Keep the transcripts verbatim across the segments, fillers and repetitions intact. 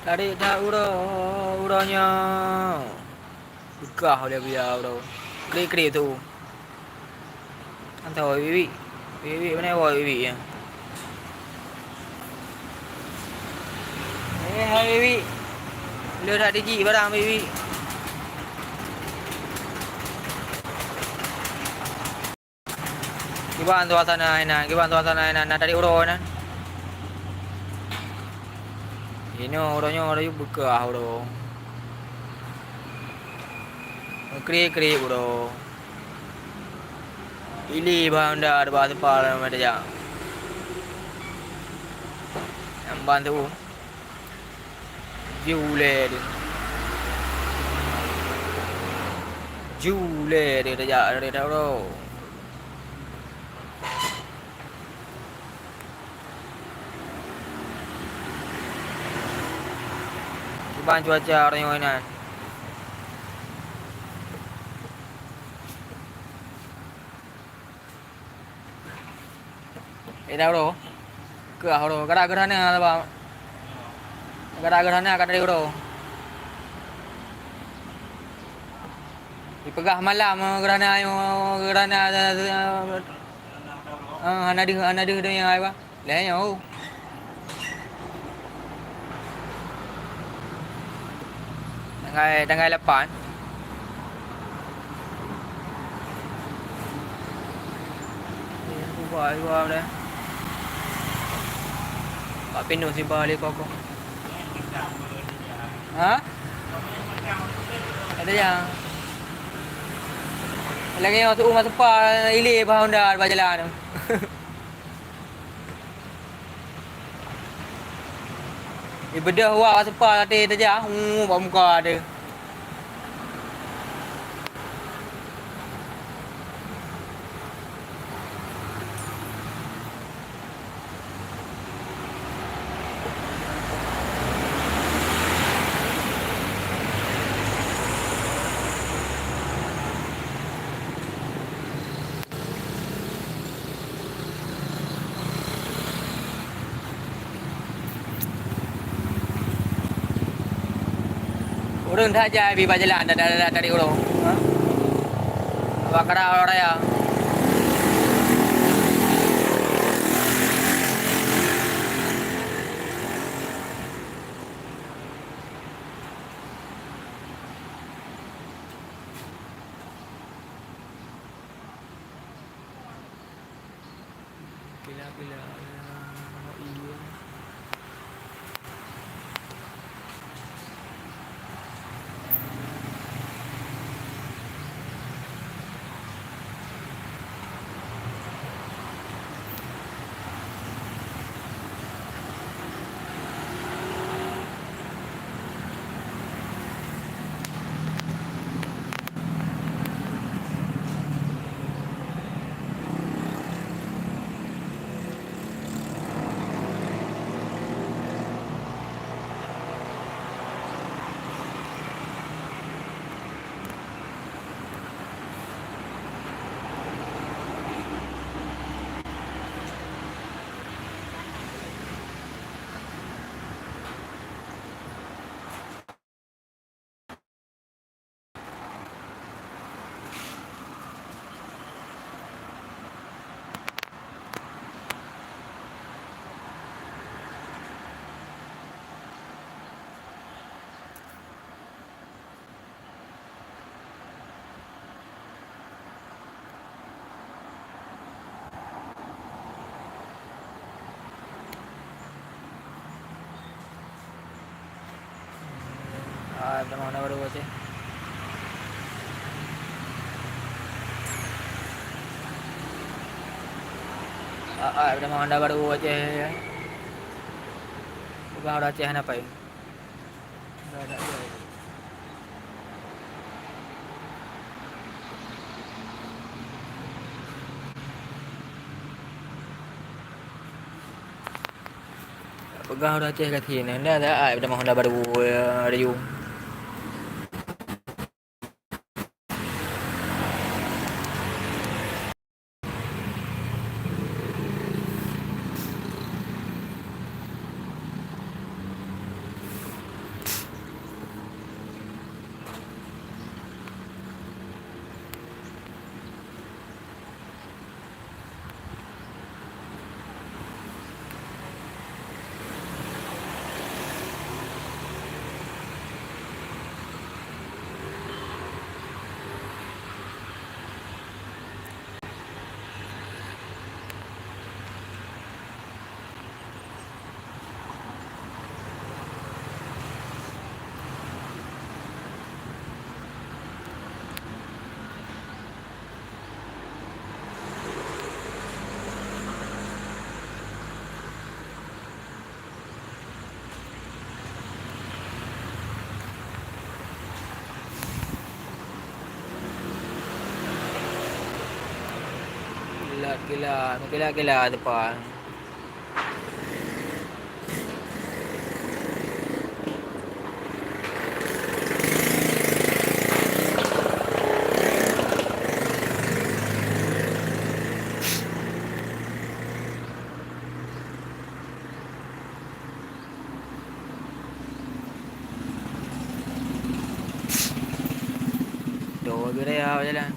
Tarék that uroe, uroe nyoe. Beukah ulèe buya uroe. Krik-krik tu. Antah woi bibi. Bibi mana woi bibi ya. Eh, hai bibi. Leuh that dijik barang bibi. Kiban suasana inan, kiban suasana inan, na tarék uroe inan. Inoe uroe nyoe, uroe nyoe beukah uroe. Krik-krik uroe. Ilèe bak honda, bak seupal meutajak. Nyang ban tu. Ju lé deh. Ju lé deh, tajak dari Dauro. Kiban cuaca uroe nyoe inan. Eh, dah uroe. Keu ah uroe. Gara-gara na saba. Gara-gara na ka dari uroe. Dipeugah malam, eh, gara-gara na, eh, gara-gara na, eh, eh, eh, hana deuh, hana deuh donya, eh, bah. Lheuh nyoe. Tanggai, tanggai lapan. Eh, buka juga dah. Pak Pinus simpan balik koko. Ha? Ada yang. Lagi yang masuk rumah sepa, ili bah Honda bak jalan tu. Ibeudôh wak seupah até tajak, hu, bak muka teuh. Ureueng that jai bi bak jalan, da-, da-, da-, dari uroe. Ha? Bak kara uroe raya. Pila-pila, ya, iya. Ah, ai, beudamah Honda baru Aceh. Ah, ai, beudamah Honda baru Aceh. Bukan Honda Aceh, hana pai. Honda Aceh. Peugah udah Aceh kaki ni. Dah, dah, ai, dah Honda baru, eh, Rayu. Kila, kila, kila tepa. Dua geuraya jalan.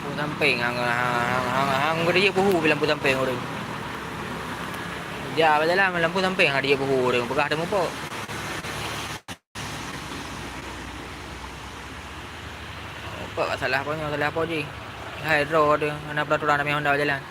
Lampu sampéng hang, hang, hang, hang, hang geudiyeuh peuhu lampu sampéng ureueng. Jak bak jalan lampu sampéng hang geudiyeuh peuhu ureueng, peugah teumupok. Pok salah po nyoe, salah po jih. Hai droe teuh, hana peuraturan ramé Honda bak jalan.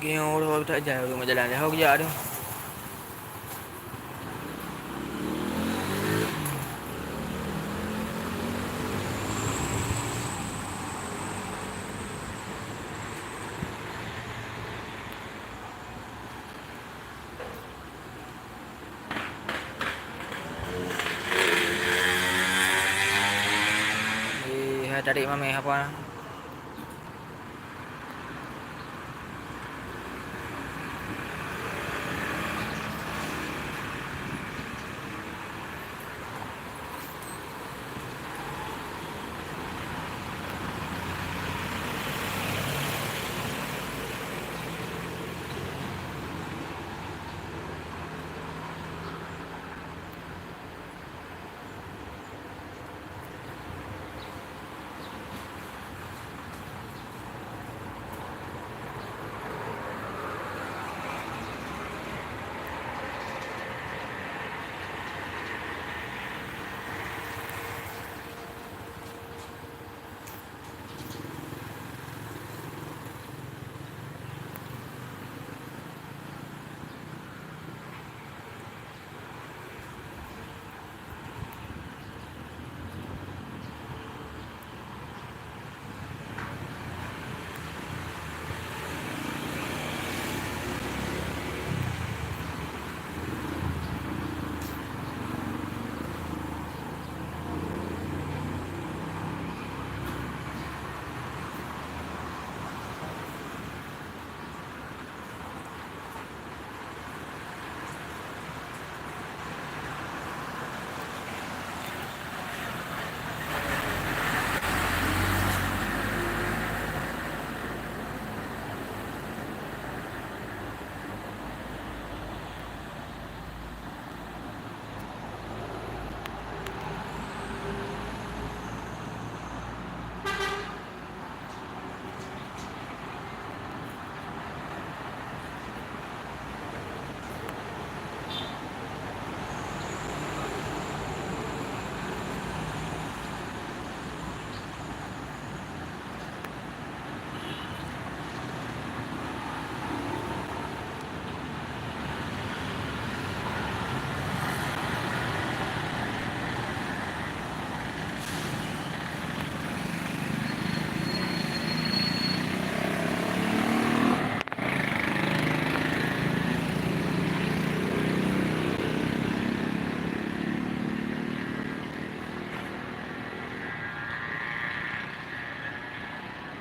Lagèe nyoe uroe that jai ureueng meujalan, jauh geujak deuh. Eh, hai tarék mamèh apa?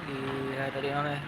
Hai tadi nang eh.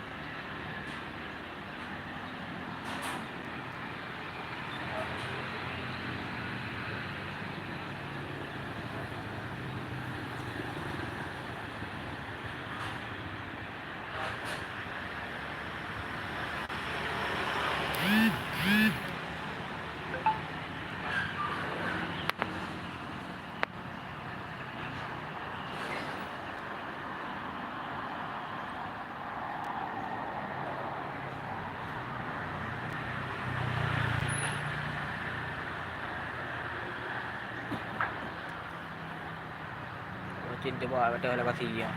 Cint teuba ateueh lokasi nyan.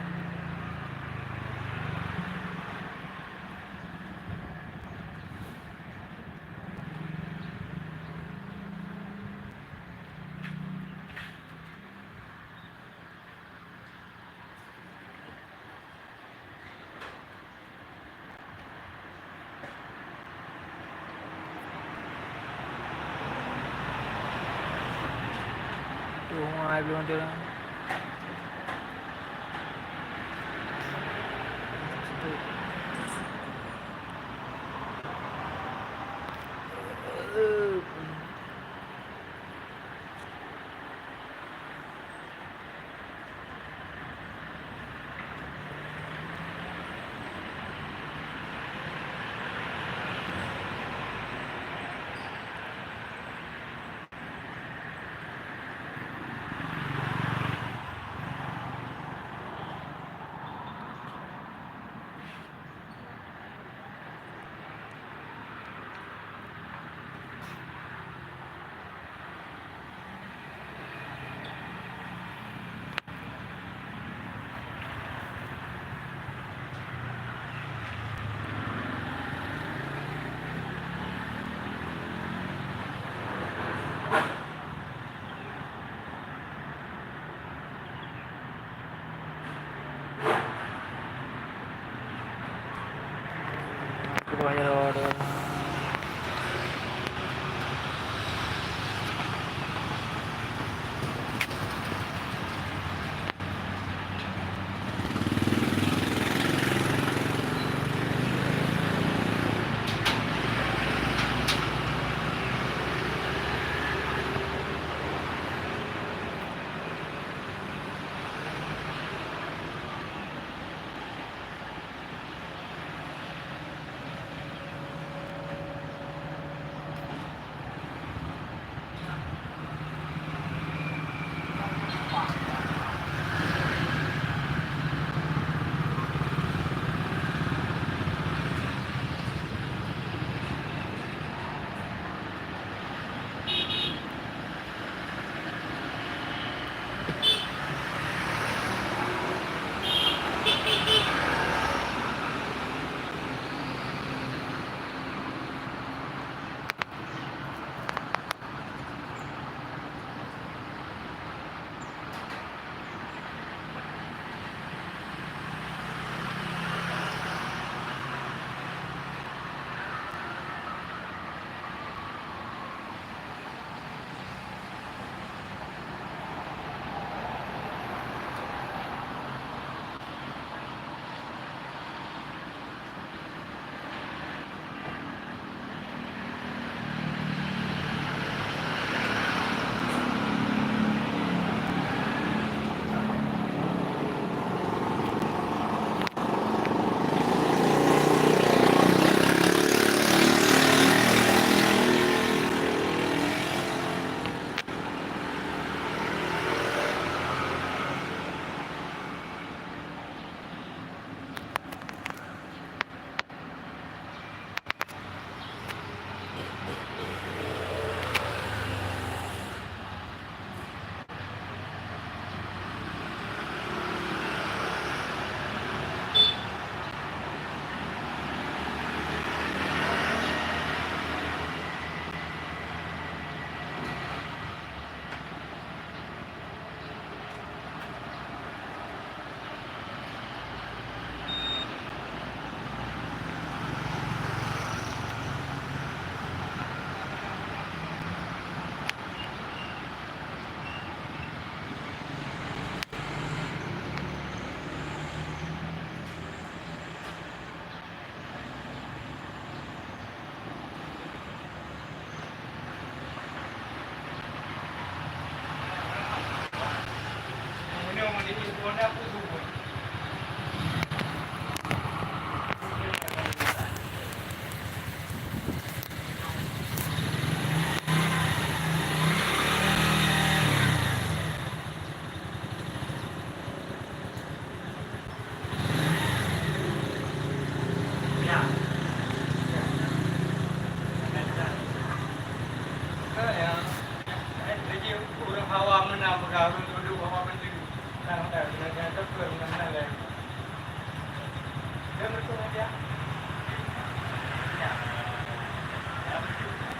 Tuh, hai belum ada.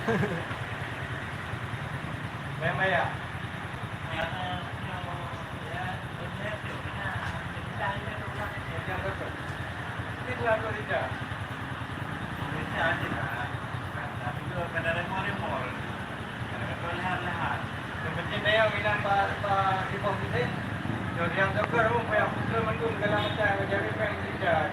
Memang ya. Tapi dua puluh tiga. Tapi dua kena remor-remor. Kena kata lehat-lehat. Yang penting dayang minang ba, ba, di pom tu, eh. Jom yang doktor pun payah pukul mandum dalam macam jadi payah kerja.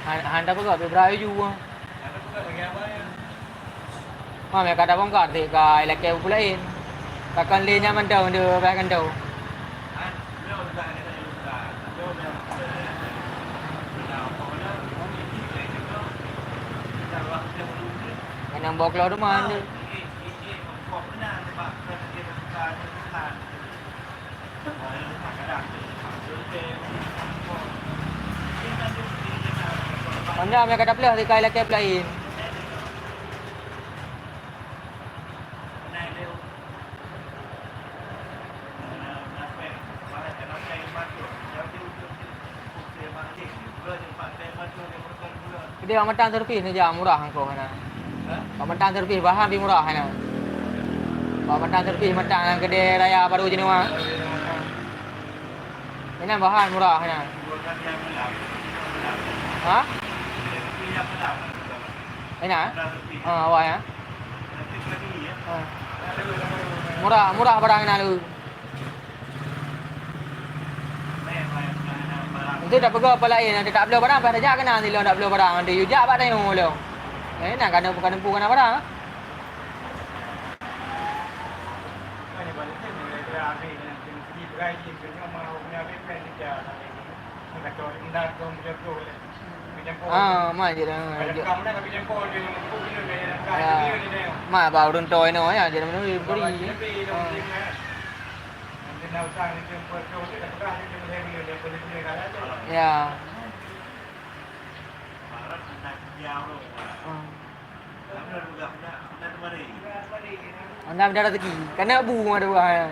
Han, han tapeugah, pih brat aju. Mam, ya, ka tabongkar, ka ilakée buku laén. Takon lé nyan mantong, deuh, bah kantô. Nyan bok lom teuma, deuh. Honda meuka tapeuleueh di kai lakée peulaén. Jadi awak matang servis ni jak murah angkau hana. Awak matang servis bahan pi murah hana. Awak matang servis matang lam keudè raya baru jeuneuh. Inan bahan murah inan. Ha? Inan? Ha, awak ya. Ha. Murah, murah barang inan tu. Itu dah peugah apa lain, nanti tak bloe barang, pada jak kena nanti lôn tak bloe barang, nanti you jak bak tayong lôn. Eh, nak kena bukan tempu kena barang. Ah, ma je dah. Ya. Ma ba ureueng tuha inoe ya, jadi mana beri. Ah. Ya. Ah. Anda ada rezeki. Karena bu ada buah. Ya.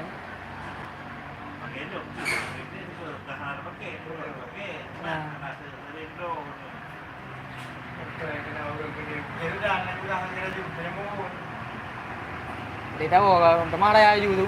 Dia tahu orang teman raya aju tu.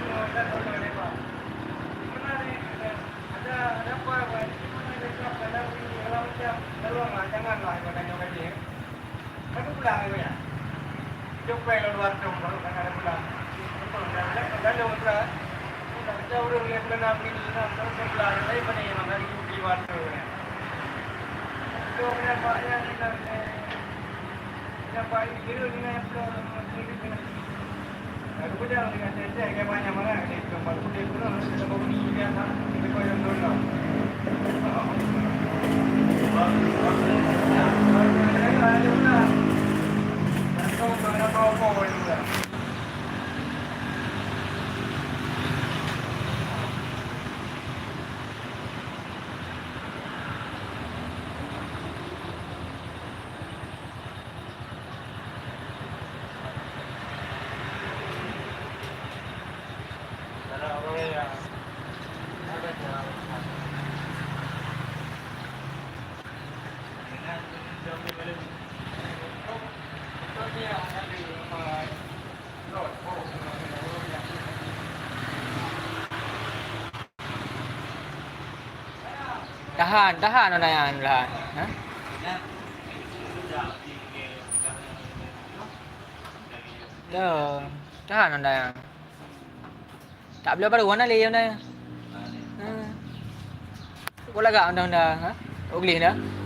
Tahan, tahan, Nona Yan, tahan. Ha? Yo, tahan, Nona Yan. Tak boleh baru, Nona Yan. Ha. Kok lagak, Nona Yan, ha? Ugli dah.